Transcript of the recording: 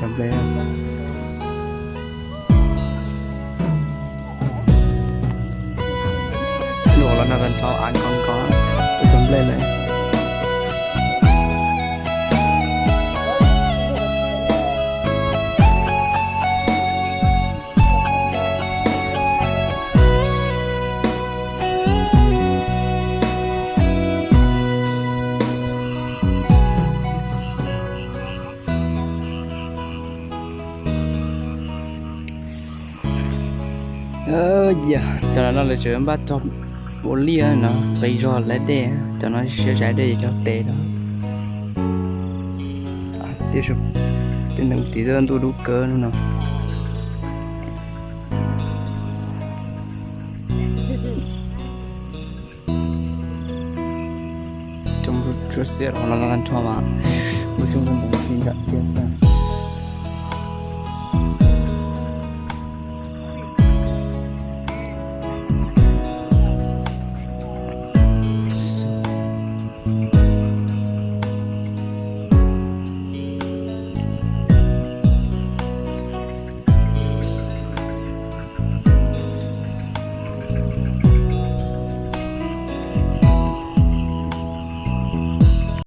Nplej. Nyuam los nag tag nrho av nkos nkos, tuaj cog nplej lawm. Yog, cov no lawv tseem npaj txog ua liaj no, qis zog lawv dej, cov no siab zais dej cog tes no. Tej neeg tim txoj ntuj dub kawg no. Cov tsuas xiab los no tag nrho mas muaj coob leej ntau tsis nram tiaj.